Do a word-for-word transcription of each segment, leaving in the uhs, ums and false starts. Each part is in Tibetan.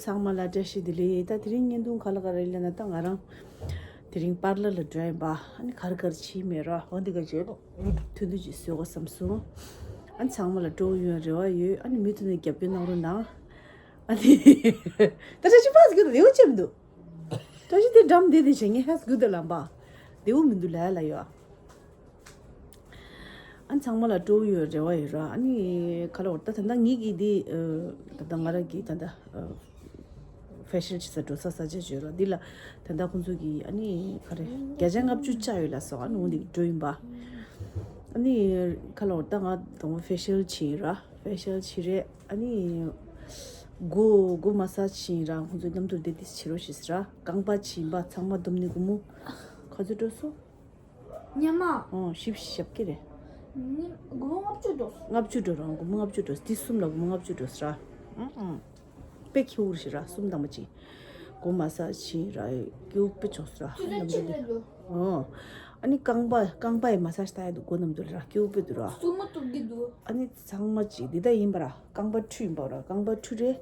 ཚང་མ་ལ་བཀྲ་ཤིས་བདེ་ལེགས། ད་དེ་རིང་བརྙན་ཐུང་ག་ལ་ག་རེ་ལབ་ན། ད་ང་རང་དེ་རིང་པར་ལར་ལ་འགྲོ་ཡིན་པ། ཨ་ནི་ག་རེ་ག་རེ་བྱེད་མེད་ར། འོ་འདི་ག་བྱེད་ཐུང་ཐུང་ཅིག་བཟོ་དགོས་བསམ་སོང་། ཨ་ནི་ཚང་མ་ལ་སྤྲོ་པོ་ཡོང་རེ་བ་ཡོད། ཨ་ནི་མུ་མཐུད་ནས་རྒྱབ་སྐྱོར་གནང་རོགས་གནང་། ཨ་ནི་ད་ཆ་ཅི་པ་ཟིག་གི་རེ་བ་བྱེད་མི་འདུག་བཀྲ་ཤིས་དེ་འགྲམ་བསྡད་དེ་བྱས་ངས་ཧས་གུ་དེ་ལམ་པ་བདེ་པོ་མི་འདུག་ལ་ལ་ཡོད། ཨ་ཚང་མ་ལ་སྤྲོ་པོ་ཡོད་རེ་བ་ཡོད་ར། ཨ་ནི་ག་ལ་བར་ད་ད་ལྟ་ངེད་ཀྱིས་འདི་ད་ལྟ་ང་རང་གིས་ད་ལྟ་ཕེ་ཤལ་བྱེད་ས་འགྲོ་ས་ས་ཆ་བརྗོད་ར། འདི་ལ་ད་ལྟ་ཁོང་ཚོ་གིས་ཨ་ནི་ག་རེ་བརྒྱ་ཆ་ལྔ་བཅུ་བཅག་ཡོད་ལ་སོགས། ཨ་ནི་འོ་འདི་འགྲོ་ཡིན་པ། ཨ་ནི་ག་ལ་བར་ད་ང་དང་པོ་ཕེ་ཤལ་བྱེད་ཡིན་ར། ཕེ་ཤལ་བྱེད་རེད། ཨ་ནི་མགོ་མགོ་མ་སཱཇ་བྱེད་ཡིན་ར། ཁོང་ཚོའི་མཉམ་དུ་བསྡད་དེ་བྱེད་རོགས་ཞེས་ཟེར་ར། རྐང་པ་བྱེད་ཡིན་པ། ཚང་མ་བསྡོམས་ནས་སྒོར་མོ་ག་ཚོད་འགྲོ་སོང་། ཉི་མ། ཨོ་བཞི་བཅུ་ཞེ་བརྒྱད་རེད། ཉི་སྒོར་མོ་ལྔ་བཅུ་འགྲོ་སོང་། ལྔ་བཅུ་འགྲོ་ར། སྒོར་མོ་ལྔ་བཅུ་འགྲོ་སོང་། དེ་གསུམ་ལ་སྒོར་མོ་ལྔ་བཅུ་འགྲོ་སོང་ར། ཨང་ཨང་། དཔེ་ཁེ་པོ་རེད་ཤག་ར། གསུམ་དང་པོ་ཅིག་མགོ་མ་སཱཇ་བྱེད་ར། ཁེ་པོ་དཔེ་བྱུང་སོང་ར། ཆུ་ཚོད་གཅིག་རེད་འདུག་ཨོ། ཨ་ནི་རྐང་པ་རྐང་པ་ཡི་མ་སཱཇ་བཏང་ཡ་འདུག་མགོ་མཉམ་དུ་ར། ཁེ་པོ་དཔེ་འདུག་ར། སུ་མོ་གཏོང་གི་འདུག་ཨ་ནི་ཚང་མ་ཅིག་འདི་ལྟ་ཡིན་པ་ར། རྐང་པ་འཁྲུ་ཡིན་པ་ར། རྐང་པ་འཁྲུ་རེད།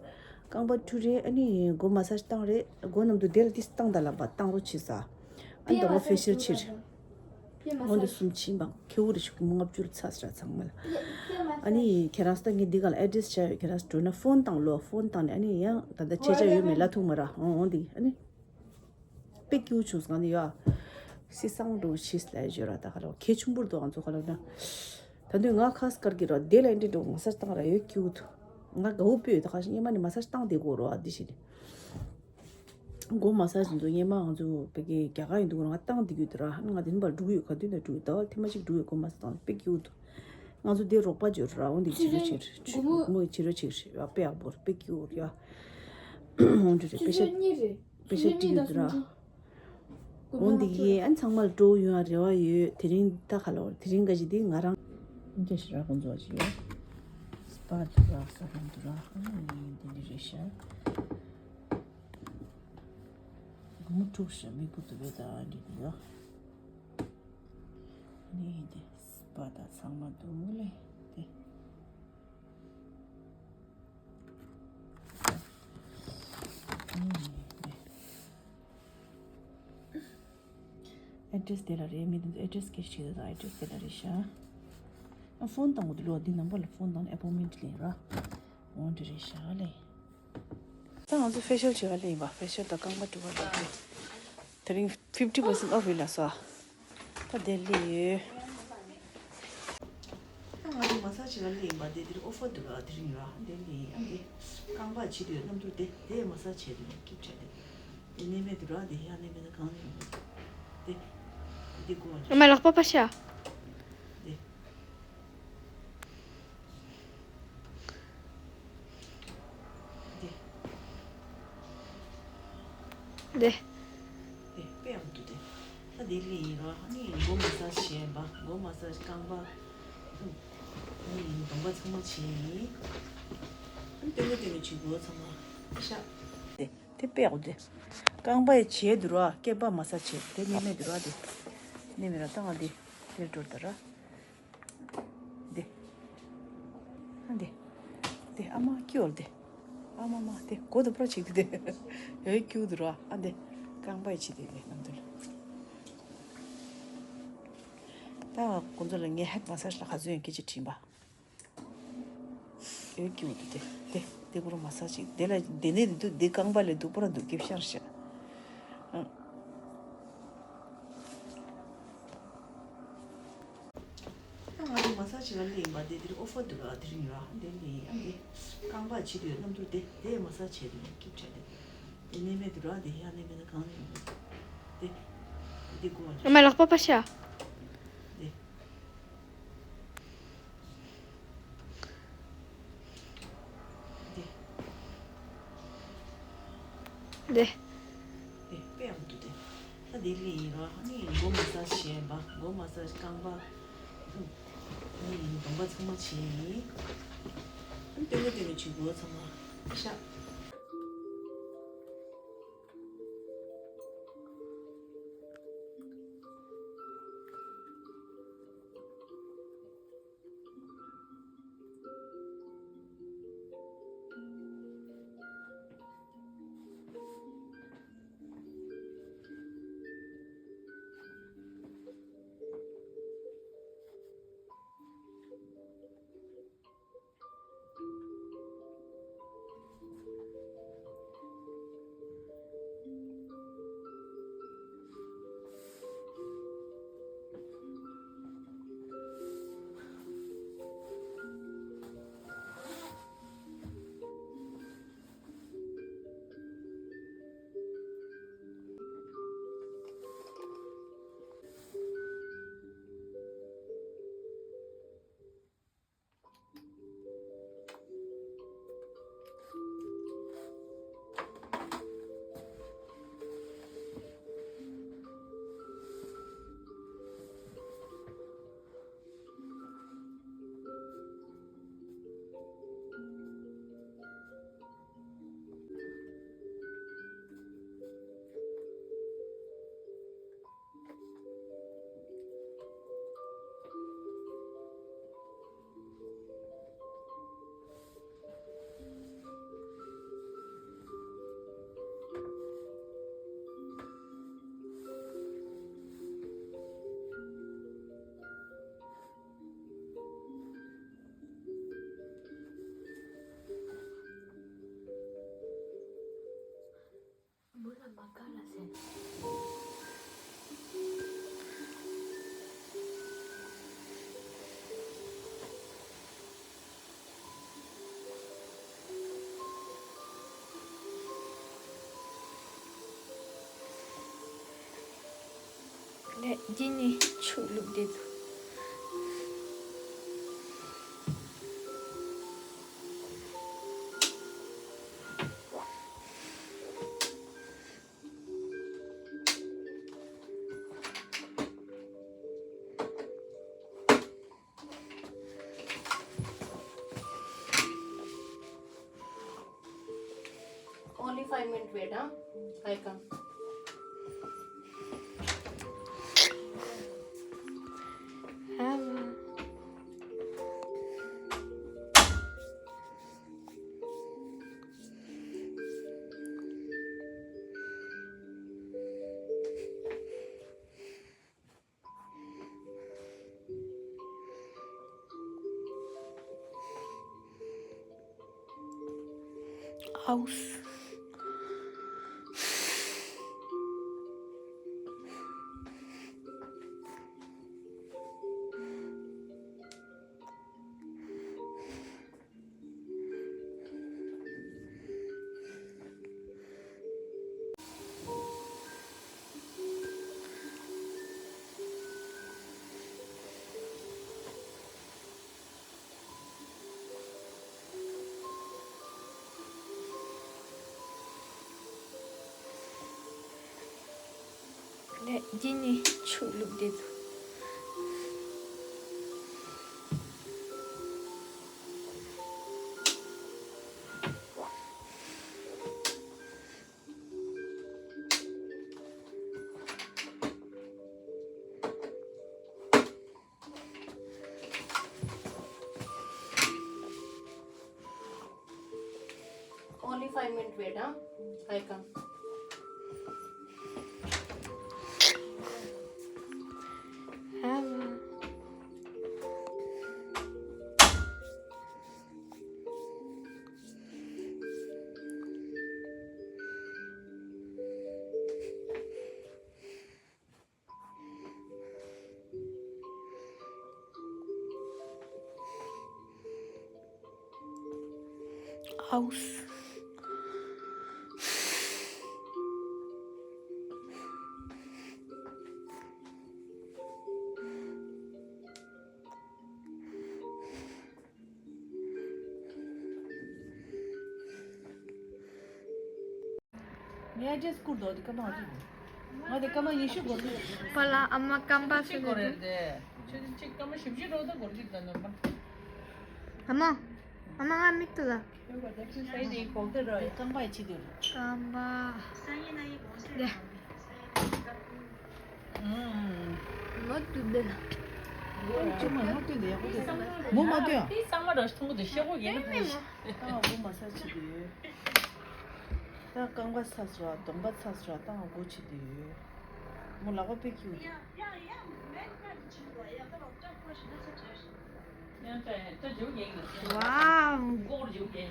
རྐང་པ་འཁྲུ་རེད། ཨ་ནི་མགོ་མ་སཱཇ་བཏང་རེད། མགོ་མཉམ་དུ་དེ་ལ་ཏིས་བཏང་ད་ལ་བ་བཏང་རོགས་བྱེད་ས། ཨ་ནི་དང་པོ་ཕེ་ཤལ་ཕྱིར། འོ་འདི་གསུམ་ཕྱིན་པ་ཁེ་པོ་རེད་ཤག་སྒོར་མོ་ལྔ་བཅུ་ལ་ཚར་ཤག་ར་ཚང་མ་ལ། ཨ་ནི་ཁྱེད་རང་ད་ངས་འདི་ག་ལ་ཨེ་ཌི་རེ་སི་བྱ་ཡོད། ཁྱེད་རང་འགྲོ་ན་ཕོན་བཏང་ལོ། ཕོན་བཏང་ནས་ཨ་ནི་ཡང་ད་ལྟ་ཆད་ཆ་ཡོད་མེད་ལབ་ཐུབ་མ་ར། འོ་འོ་འདི་ཨ་ནི། དཔེ་སྐྱིད་པོ་བྱུང་སོང་། ཨ་ནི་ཡ། སི་སང་འགྲོ་ཤིས་ལ་བརྗོད་ར། ད་ག་ལ་གལ་ཆེན་པོ་རེད་འདུག་ང་ཚོ་ག་ལ་ན། ད་དུང་ང་ཁ་སྐར་གི་ར་དེ་ལ་འདི་འགྲོ་མ་སཱཇ་བཏང་ར་ཡོད་སྐྱིད་པོ་འདུག་ང་དགའ་པོ་དཔེ་ཡོད། ད་ག་ཤི་ཉི་མ་ནི་མ་སཱཇ་བཏང་བསྡད་དགོས་རོ། ཨ་འདི་ཞིག་ནི། མགོ་མ་སཱཇ་འདུག་ཉི་མ་ང་ཚོ་བོད་སྐད་རྒྱ་གར་ཡིན་འདུག་ང་བཏང་བསྡད་ཀྱི་འདུག་ར། ང་དེ་ནི་བར་འགྲོ་གི་ཡོད། ག་དུས་ན་འགྲོ་གི་ཡོད། ཟླ་བ་ཐེངས་མ་གཅིག་འགྲོ་གི་ཡོད། མགོ་མ་སཱཇ་བཏང་དཔེ་སྐྱིད་པོ་འདུག་ང་ཚོ་དེ་རོགས་པ་བརྗོད་ར། འོ་འདི་བྱེད་རོགས་བྱེད་ར། མོ་བྱེད་རོགས་བྱེད་ར། དཔེ་ཡག་པོ་རེད། དཔེ་སྐྱིད་པོ་རེད་ཡ། འོ་འདི་རེད། དཔེ་ཆ་དཔེ་ཆ་བྲིས་ཡོད་འདུག་ར། འོ་འདི་ཡིན། ཨ་ཚང་མ་ལ་སྤྲོ་པོ་ཡོང་བ་རེ་བ་ཡོད། དེ་རིང་ད་ག་ལ་བར་དེ་རིང་ག་ཞིག་འདི་ང་རང་འདི་ཞིག་ར། ཁོང་ཚོ་ཅིག་ཡོད། སྤ་འདུག་ར། ས་ཁང་འདུག་ར། ཨ་ནི་འདི་འདི་རེད་ཤག་སྒོར་མོ་དྲུག་ཤག་མི་བུ་དུ་བས་ད་འདི་འདི་ཡ། ནི་འདི་སྤ་ད་ཚང་མ་འདུག་ལེ་དེ། ཨེ་ཌི་རེ་སི་དེ་ལ་རེད། མི་དེ་ཚོ་ཨེ་ཌི་རེ་སི་སྐད་ཆ་དྲིས་ད། ཨེ་ཌི་རེ་སི་དེ་ལ་རེད་ཤག་ཨ་ཕོན་བཏང་གོ་དུ་ལོ། འདི་ནམ་པ་ལ་ཕོན་བཏང་ནས་ཨེ་པོན་མེན་ཊི་ལེན་ར། འོ་འདི་རེད་ཤག་ལེ། ད་ང་ཚོ་ཕེ་ཤལ་བྱེད་ག་ལེ་ཡིན་པ། ཕེ་ཤལ་དང་རྐང་པ་བཀྲུ་ག་ལེ་ཡིན། དེ་རིང་ཕིབ་ཊི་པར་སེན་ཊི་ཨོཕ་ཡོད་ལ་སོ། ད་དེ་ལས་ཡོད། ད་ང་ཚོ་མ་སཱཇ་བྱེད་ག་ལེ་ཡིན་པ། དེ་དེར་ཨོ་ཕར་འདུག་ག་དེ་རིང་ཡོད། ཨ་དེ་ལས་ཡིན། ཨ་དེ་རྐང་པ་བྱེད་དུས་རྣམ་འགྱུར་དེ་དེ་མ་སཱཇ་བྱེད་དུས་སྐྱིད་ཆ་དེ། དེ་ནས་མེད་དུ་ར། དེ་ཡང་ནས་མེད་ན་གང་ནས་ཡོང་། དེ་དེ་གོ་བ། ཨ་མ་ལག་པ་པ་ཤ། དེ་དེ་དེ། དེ་དཔེ་ཡག་པོ་འདུག་དེ། ད་དེ་ལས་ཡིན་ར། ཨ་ནི་མགོ་མ་སཱཇ་བྱས་པ། མགོ་མ་སཱཇ། རྐང་པ། ཨ་ནི་གདོང་པ་ཚང་མ་བྱས་ཡིན། ཨ་ནི་སྟོན་གི་སྟོན་གི་བྱེད་དགོས་ཚང་མ། ཤ་དེ་དེ་དཔེ་ཡག་པོ་དེ། རྐང་པ་ཡི་བྱས་འདུག་ར། སྐེད་པ་མ་སཱཇ་བྱས་དེ་ནི་མེད་འདུག་ར། དེ་ནི་མེད་ར། ད་ང་དེ་དེར་འགྲོ་ད་ར། འདི། ཨ་འདི། འདི་ཨ་མ་སྐྱིད་འོ་འདི། ཨ་མ་མ་འདི་གོ་དུ་པྲ་ཆིག་འདི་འདི། ཡོད་སྐྱིད་འདུག་ར། ཨ་འདི་རྐང་པ་ཡི་ཆི་འདི་འདི་ནམ་དུ་ལ། ད་ཁོང་ཚོ་ལ་ངས་ཧེཌ་མ་སཱཇ་ལ་ག་ཚོད་ཡོད་སྐད་ཆ་དྲིས་པ། ཡོད་སྐྱིད་འདུག་འདི་འདི་འདི་གུ་རུ་མ་སཱཇ་ཅིག་འདི་ལ་འདི་ནས་འདི་འདུག་འདི་རྐང་པ་ལས་འདུག་པྲ་འདུག་སྐྱིད་ཤར་ཤར། ཨ། ད་ང་ཚོ་མ་སཱཇ་བྱེད་ག་སླེབས་ཡིན་པ། དེ་དེར་ཨོ་ཕར་འདུག་ར། དེ་རིང་ཡོད་ཨ། དེ་ནི་ཨ་ནི་རྐང་པ་བྱེད་དུས་རྣམ་འགྱུར་དེ་དེ་མ་སཱཇ་བྱས་དུས་སྐྱིད་ཆ་དེ། དེ་ནས་མེད་དུ་ར། དེ་ཡང་ནས་མེད་ན་གང་ནས་ཡོང་། དེ་དེ་གོ་བ། ཨ་མ་ལག་པ་པ་ཤ། དེ། དེ། དེ། དེ་དཔེ་ཡག་པོ་འདུག་དེ། ད་དེ་ལས་ཡིན་ར། ཨ་ནི་མགོ་མ་སཱཇ་བྱས་པ། མགོ་མ་སཱཇ། རྐང་པ། ཨ་ནི་གདོང་པ་ཚང་མ་བྱས་ཡིན། ཨ་ནི་སྟོན་གི་སྟོན་གི་བྱེད་དགོས་ཚང་མ། ཤ། ལས་ཀྱི་ནི་ཆུ་བླུགས་བསྡད་འདུག Only five minute wait, huh? I come. Hello. Aus. ལས་ཀྱི་ནི་ཆུ་བླུགས་བསྡད་འདུག Only five minute wait, huh? I come. Hello. Aus. ངས་ཨེ་ཌྲེས་བསྐུར་འདུག་དེ་སྐར་མ་ཨ་ཅིག་ང་དེ་སྐར་མ་ཉི་ཤུ་འགོར་གྱི་རེད། པ་ལ་ཨ་མ་སྐམ་པ་ཅིག་སུ་འགོར་རེད། རེད་དེ། ཁྱོད་ཀྱི་ཅིག་སྐར་མ་བཞི་བཅུ་འགྲོ་ད་འགོར་གྱི་ད་ནོར་མ། ཨ་མ། ཨ་མ་ང་མིག་ཏུ་ལ། ཁྱོད་ཀྱི་ད་ཅིག་སའི་དེ་གོག་དེ་རོ་ཡ། སྐམ་པ་ཡི་ཆི་དེ་རེད། སྐམ་པ། ལེ། ཨུམ། མོ་ཏུ་དེ་ལ། ཅུང་མ་མོ་ཏུ་དེ་ཡག་པོ་དེ། མོ་མ་ཏུ་ཡ། དེ་གཙང་མ་རོ་ཐུང་གི་དེ་ཤེས་གོ་ཡིན་ན་ཕུ། ད་མོ་མ་ས་ཅི་དེ། ད་རྐང་པ་ཚ་སོ་གདོང་པ་ཚ་སོ་ད་སྒོ་ཕྱེ་དུས། མོ་ལག་པ་དཔེ་སྐྱིད་འདུག་ཝའོ། ད་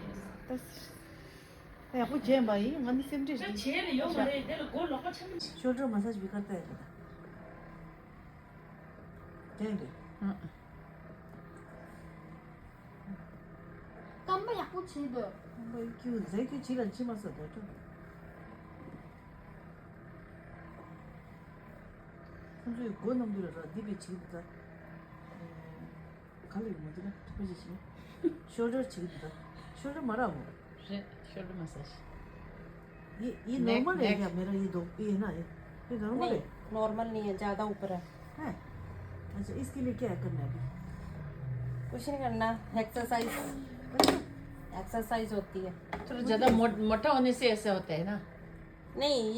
ཡག་པོ་བྱས་པ་ཡིན། ང་ནི་སེམས་ཁྲལ་ཞིག་བྱས་ནས་ཡོད་མ་རེད། དེ་ལ་སྒོ་ལོག་པ་ཆགས་མི། ཤོལ་ཌར་མ་སཱ་ཇི་བི་ཀར་ཏ་ཧེ་ལ་ད། དྲན་རེད། ཨ་ཨ། སྐམ་པ་ཡག་པོ་བྱས་འདུག་སྐམ་པ་ཡི་ཁྱིའུ་ཟས་ཁྱོད་བྱིས་ལ་འཆི་མ་ཟ་དོ་ཁྱོད། ཁོང་ཚོས་སྒོ་རྣམས་འདི་ལ་ར་འདི་བས་བྱིས་འདུག་ད། ག་ལ་ཡོད་མ་འདུག་ན་ཐུག་པ་ཅིག་བྱིས། ཤོལ་ཌར་བྱིས་འདུག་ད། ཤོལ་ཌར་མ་རག་མོ། རེད། ཤོལ་ཌར་མ་སཱ་ཇི། ये ये नॉर्मल है क्या मेरा ये दो ये ना ये ये नॉर्मल है। नॉर्मल नहीं है, ज़्यादा ऊपर है। है। अच्छा, इसके लिए क्या करना है अभी? कुछ नहीं करना। एक्सरसाइज। अच्छा। एक्सरसाइज होती है। थोड़ा ज्यादा मोट- मोटा होने से ऐसा होता है ना। नहीं।